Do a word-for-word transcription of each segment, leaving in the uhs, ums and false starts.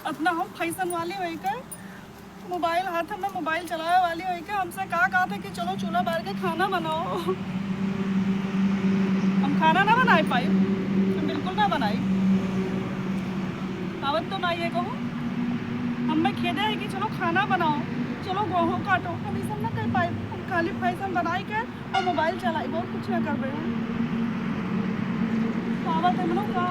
अतना हम फैशन वाली होई के, मोबाइल हाथ में, मोबाइल चलावे वाली होई के, हमसे का कहत है कि चलो चूल्हा बार के खाना बनाओ। हम खाना ना बनाए पाई, हम बिल्कुल ना बनाई। आवत तो ना ये कहूँ, हमें खेदे है कि चलो खाना बनाओ, चलो गेहूँ काटो, हम ये सब ना कर पाए। हम खाली फैशन बनाई के और मोबाइल चलाई, बहुत कुछ ना करबे हम। आवत है मनो का।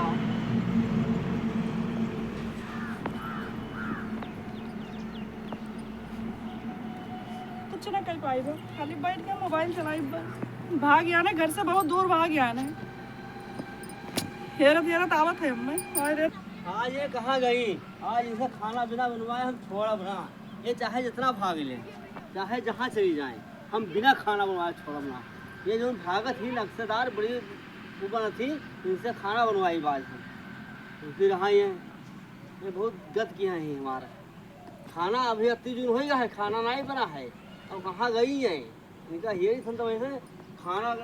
कुछ ना कर पाइबे, खाली बैठ के मोबाइल चलाइबे। भाग याने घर से बहुत दूर भाग याने। हेरत हेरत आवत है हमें। और रे आज ये कहाँ गई? आज इनसे खाना बिना बनवाए हम छोड़ब ना। ये चाहे जितना भाग लें, चाहे जहाँ चली जाएं, हम बिना खाना बनवाए छोड़ब ना। ये जो भागत ही नक्शेदार बड़ी ऊपर थी, इनसे खाना बनवाई बाज हम। तो फिर हाँ ये, ये बहुत गत किया है हमारा। खाना अभी अति दिन हो गया है, खाना नहीं बना है। अब कहाँ गई है? इनका ये नहीं समझता वैसे खाना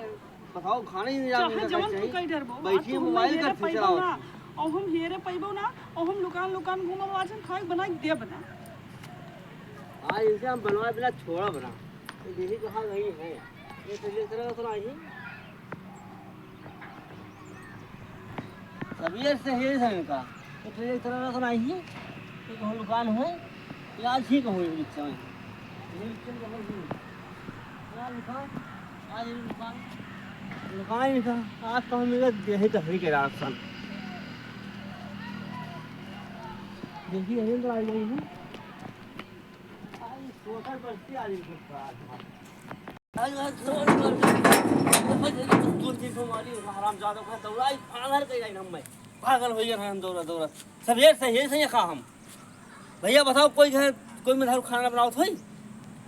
बताओ, खाना ही नहीं चाहे जानते जवन तू कहीं डरबो, आज बैठी तू हम मोबाइल हेरे करती पैबो चलाओ। ना, और हम हेरे पैबो ना, और हम लुकान लुकान घूमब, आज हम खाए बनाए देब ना। आज इनसे हम बनवा बिना छोड़ा बना। तो यही कहाँ गई है? ये तो ले तरह तो नहीं। तबीयत से हेरे है इनका। तो फिर एक तरह से नहीं है। तो कहूँ दुकान है। या ठीक हो रिक्शा में। ये रिक्शा में कहूँ नहीं। या दुकान, आज ये दुकान, दुकान ही था। आज तो हम इधर यही तफरी के रात सन। देखिए, यही तो आई गई है। आज सोशल बस्ती आ रही है। आज, आज दौड़, दौड़, दौड़, दौड़, दौड़, दौड़, दौड़, दौड़, हरामजादा का दौड़ाई, पागल कह जाए हम मैं। पागल हो गया हम दौड़ा, दौड़ा। सबेर से, ये से खा हम। भैया बताओ, कोई घर, कोई मेहरारू खाना बनावत होई?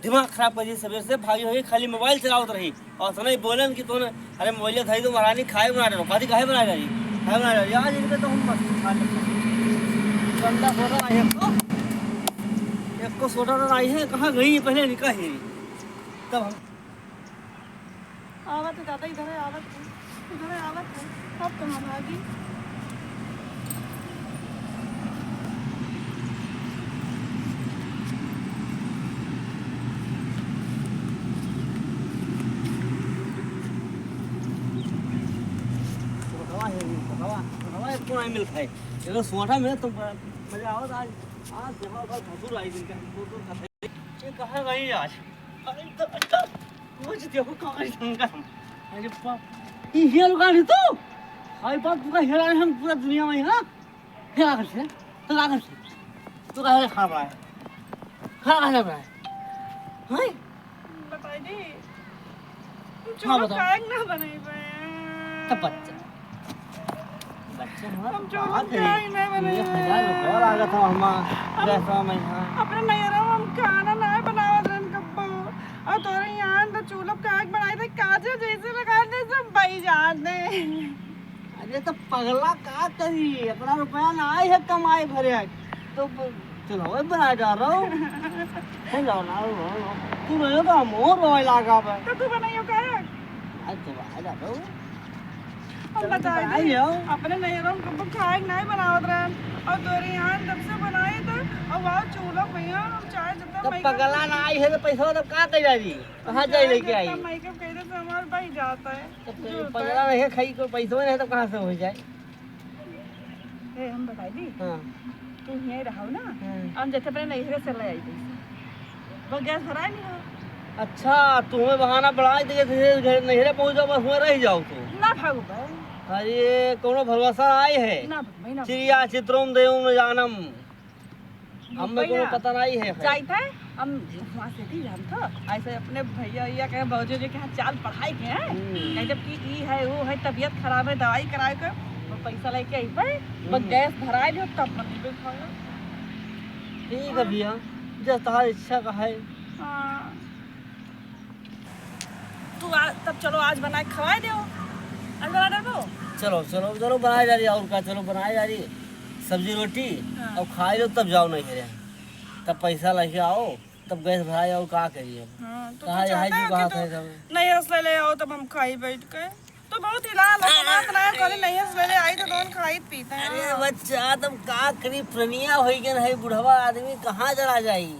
दिमाग खराब कर दिए सबेर से, भागी होई, खाली मोबाइल चलावत रही। और इतना ही बोलन कि तूने, "अरे मोबाइल धरी तो महारानी खाए बना रहे हो।" कहती, "काहे बना रही? खाए बना रही।" आज इनके तो हम मस्त खा लेते हैं। ठंडा सोडा आई है तो, एक को सोडा ना आई है, कहाँ गई पहले निकाल ही नहीं। तब हम आवत है दादा, इधर है, आवत है, इधर है, आवत है। अब कहाँ भागी? सोटवा है, सोटवा, सोटवा एक कोना मिलता है। ये तो सोटा में तो मजा आवत आज। आज जहाँ पर भसुर आई दिन का, भसुर का ये कहाँ गई आज? अरे तो, तो, मुझे देखो कहाँ गई संगत हम। अरे बाप, ये, ये लुका नहीं तो? हाय बाप, पूरा हेरा है हम पूरा दुनिया में, हाँ? क्या कर से? तो क्या कर से? तू कहाँ खा रहा है? खा कहाँ रहा है? हैं? बताई दी। हाँ, चूल्हा बताओ। काहे ना बनइबे? तो बच्चा, बच्चा हमारा हम चूल्हा बात है। काहे ना बनइबे? एक हजार रुपया लागत है हमार हम पैसा में, हाँ। अपने नैहरा में हम खाना ना बनावत रहन कब्बो। और तोरे यहाँ तो चूल्हा काहे बनाई थे? काजे जैसे लगा दे, सब बही जात है। अरे तो पगला का करी, अपना रुपया ना आई है कमाए भरे। तो ब-, चलो, वही बनाए जा रहा हूँ। है ना, ना, ना, ना। तू रहो तो हम और रोए लागा बे। तो तू बनाइयो का? आज तो आ जा रहा हूँ। हम चलो, बताए बनाई दे, जाओ। अपने नैहरों में कबो खाए के नहीं बनावत रहन। और तोरे यहाँ जब से बनाए थे, और वहाँ चूल्हा भैया, हम चाहे जितना तो मई पगला ना आई है तो पैसा तो का कर जाई? कहाँ जाए लेके आई? जितना मई के कहते से हमारे भाई जाता है। तो फिर जो पगला नहीं है, खाई को पैसा नहीं है तो कहाँ से हो जाए? ए, हम बताई दी? हाँ। तू यहीं रहो ना, हाँ। हम जैसे अपने नैहरे से ले आई पैसा। बस गैस भराए नहीं हो। अच्छा, तुम्हें बहाना बढ़ाई दिए थे, घर नैहरे पहुँच जाओ, बस वहीं रह जाओ तुम। ना भागो भाई। अरे, कोनो भरोसा आए है? ना भाई, ना। चिड़िया चित्रोम देव न जानम। हम में कोनो भैया, पता नहीं है, है। जाइत है, हम वहाँ से थी, हम तो ऐसे अपने भैया, भैया के, भौजी, जी के यहाँ चाल पढ़ाई के हैं। हम्म। कहीं जब कि ई है, वो है, तबीयत खराब है, दवाई कराए के, वो पैसा लेके आई पे, बस हम्म। गैस भराए लियो, तब मंदिर में खाओ। ठीक है हाँ। भैया, जब तुम्हारी इच्छा का है। हाँ। तू आ, तब चलो आज बनाए के खवाए देओ। आज बना देबो? चलो, चलो, चलो, बनाए जा रही, और का, चलो, बनाए जा रही। सब्जी रोटी, हाँ। और खाए लो, तब जाओ नैहरे। तब पैसा लेके आओ, तब गैस भराए, और का करिए अब? हाँ, तो कहाँ तू यहाँ चाहता की है बात कि है तू सब? नैहरे से ले ले आओ, तब हम खाई बैठ के। तो बहुत ही लाल है, बात ना करे, नैहरे से ले ले आई तो दोनों खा अरे बच्चा, तब का करी, पुरनिया होइ गन है, बुढ़वा आदमी कहाँ चला जाई?